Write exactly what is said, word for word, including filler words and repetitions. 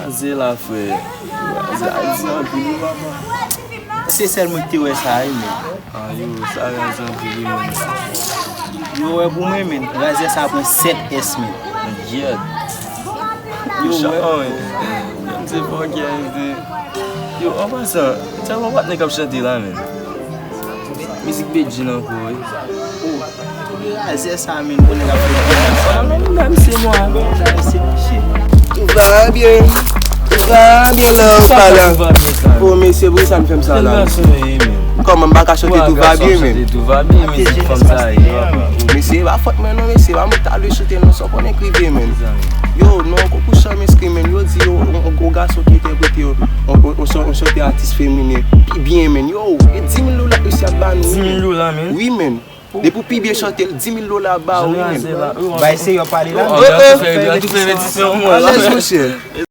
Raze la, frè. Raze, Raze anpil wi, papa. Se sèl mwen ki te wè sa wi, men. Ah, yo, sa raze anpil wi, men. Yo wè pou mwen, men. Raze sa pran sèt S, men. Gyèt. Yo wè. Menm se fòkè, yo, an pasan, se yon patnè k ap chante la, men. Mizik Bedjine ankò, wi. Oh, kote Razè sa, men, pou nèg ap fè sa, men, menm se mwa. Tout va bien. Tout va bien, la, pala. Oh, mesye, pou sa m fè m sa la. Kòman m pa ka chante tout va bien, men? Tout va bien, mizik fanm sa ye. Mesye, e pa fòt mwen non, mesye, pa mwen ta dwe chante non, sa w konnen k rive, men. Yo, non, konkou chan meskri, men, yo di yo, yon, yon gwo gason ki entèprete yo, yon, yon, yon, yon chante atis feminen, pi byen, men, yo, e di mil dola mesye ap ba nou, wi, men. Wi, men. Depi w pi byen chante l, di mil dola ap ba ou, wi, men. Bay se yo pale la. Alèz, monchè.